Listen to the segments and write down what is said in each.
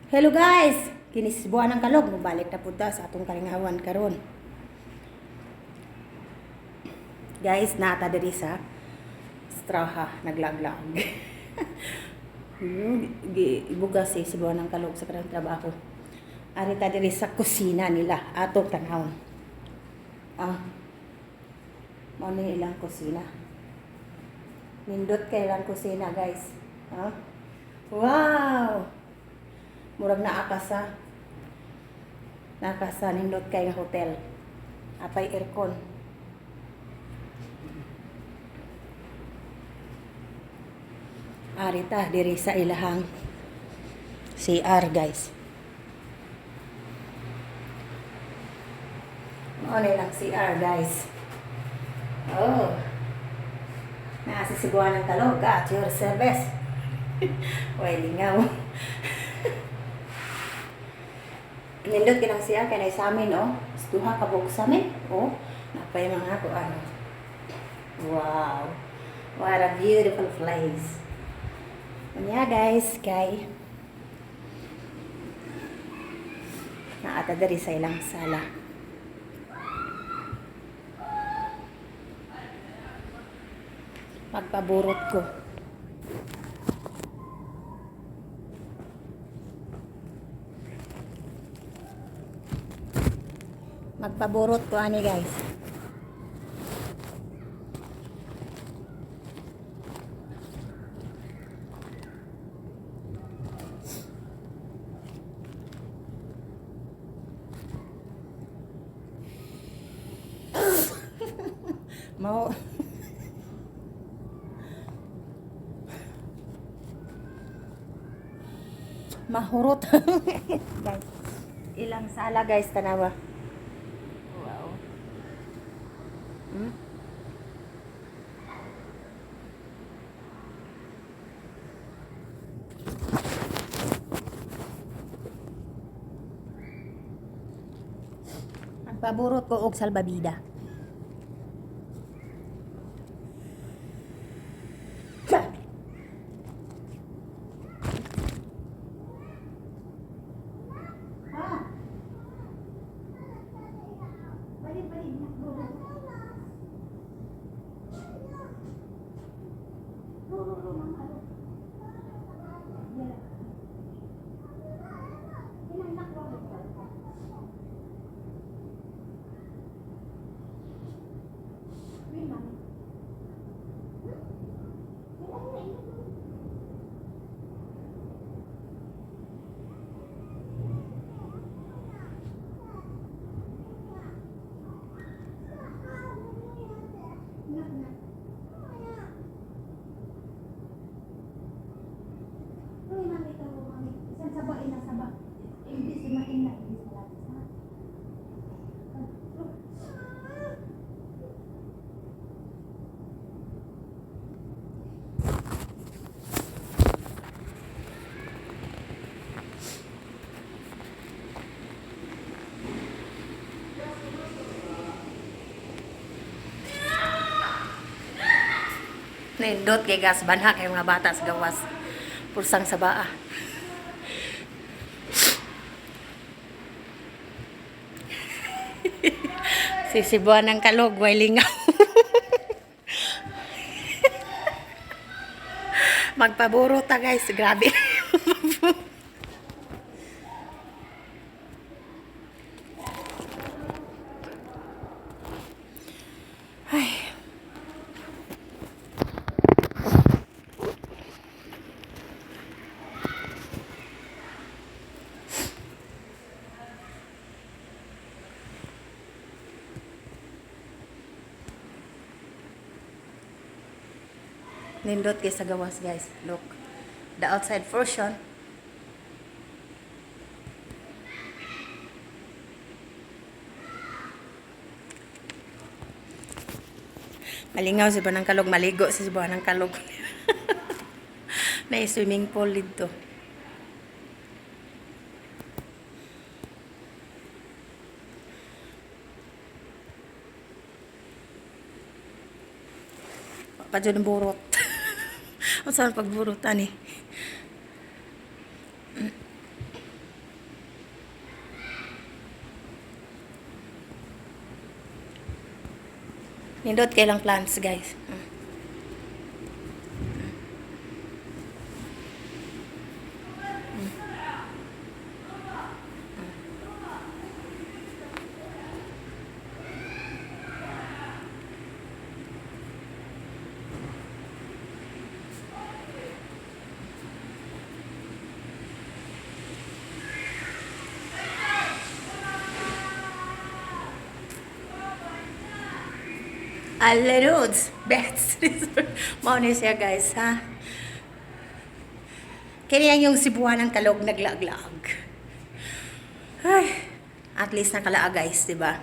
Hello guys! Kini si Buwan ng Kalog, mobalik na pud ta sa atong kalingawan karon. Guys, naa ta diri sa Straha, naglaglag. Gibugas si Buwan ng Kalog sa kanang trabaho. Ari ta diri sa kusina nila, atong tanawon. Ah. Mao ni ilang kusina. Nindot kay ilang kusina, guys. Ah. Wow! Murag naa ka sa nindot kay nga hotel. Apay aircon. Ari ta diri sa ilahang CR, guys. Mao na ilang CR, guys. Oh. Naa si Sibuan ng Kalog at your service. Way lingaw. Nindot kinang siya kay sa amin, oh. Duha ka buok sa amin, oh. Napay mga ko ano. Wow. What a beautiful place. Unya guys, kay naa ta diri sa ilang sala. Magpaburot ko. Magpaburot ko ani, guys. Mao mahurot, guys. Ilang sala, guys, tanawa. Wow. Magpaburot ko og salbabida. Ah. Balik, balik. Go, go. Go, go, go, mama. Go. Yeah. Hinanak, go, go, go. Wait, mami. Wait, ay, ay, ay. Nak, nak. Uy, mami, ito, mami. Isang saba, ina saba. Imbis maina, imbis malapit, ha? Oh. Nindot kay gas banha kay mga bata sa gawas. Pursang sabaa. Sisibuan ng Kalog, way lingaw. Magpaburo ta, guys, grabe. Ay. Nindot kay sa gawas, guys. Look. The outside version. Malingaw si Buwan ng Kalog. Maligo si Buwan ng Kalog. Na swimming pool dito. Pa dyan ang burot. Ang saan pagburutan eh. Nindot kay lang plants, guys. Alleludes. Best resort. Mao ni siya, guys, ha? Kini ang yung Cebuanang Kalog naglaag-laag. Ay, at least nakalaag, guys, di ba?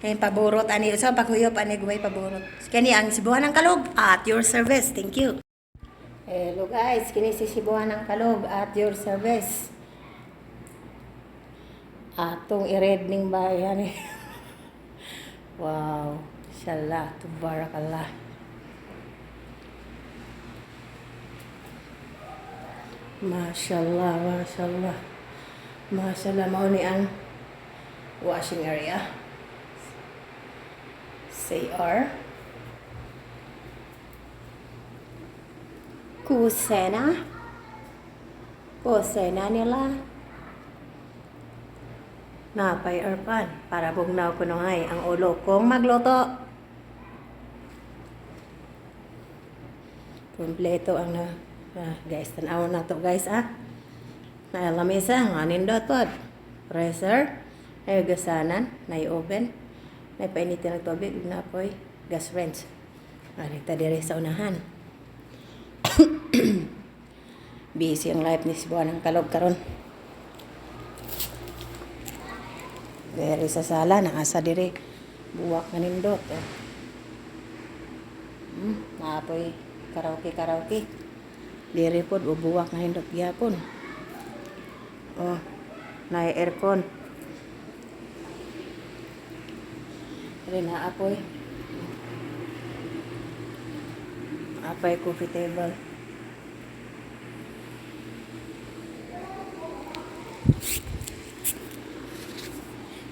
Kaya paborot ani sa paghuyop ani gumay paborot. Kini ang Cebuanang Kalog at your service. Thank you. Hello guys, kini si Cebuanang Kalog at your service. Atong i-red ning bayan eh. Wow, inshallah, tabarakallah. Mashallah, mashallah. Mashallah, mao ni ang washing area. CR. Kusina. Kusina nila. Napay aircon para bugnaw ko ay ang ulo kong magluto. Kompleto ang na, ah, guys, tan-awon na to, guys, ah. Na lamesa nga nindot pod. Freezer, ay gasanan, na oven, may painitin ng tubig, na poy gas range. Ari ta diri sa unahan. Busy ang life ni Cebuanang Kalog karon. Diri sa sala, naasa diri. Buwak nga nindot. Oh. Naapoy karaoke karaoke. Diri pod buwak nga nindot gyapon. Oh, na aircon. Diri naapoy. Apay coffee table.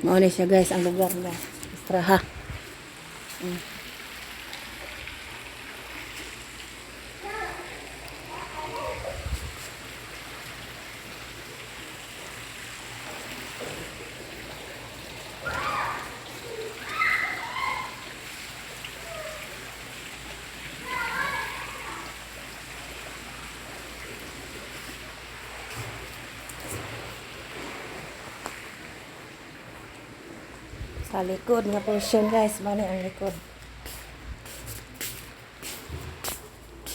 Mao ni siya, guys, ang lugar nga. Istraha. Sa likod nga portion, guys, mao ni ang likod.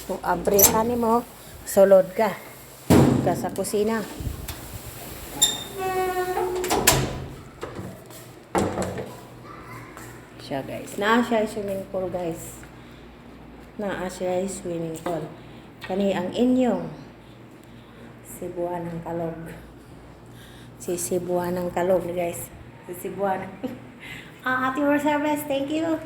Kung abre ka nimo, sulod ka. Ka sa kusina. Siya, guys. Naa siya swimming pool, guys. Naa siya swimming pool. Kani ang inyong Cebuanang Kalog. Si Cebuanang Kalog, guys. Si Cebuanang. Ah, at your service. Thank you.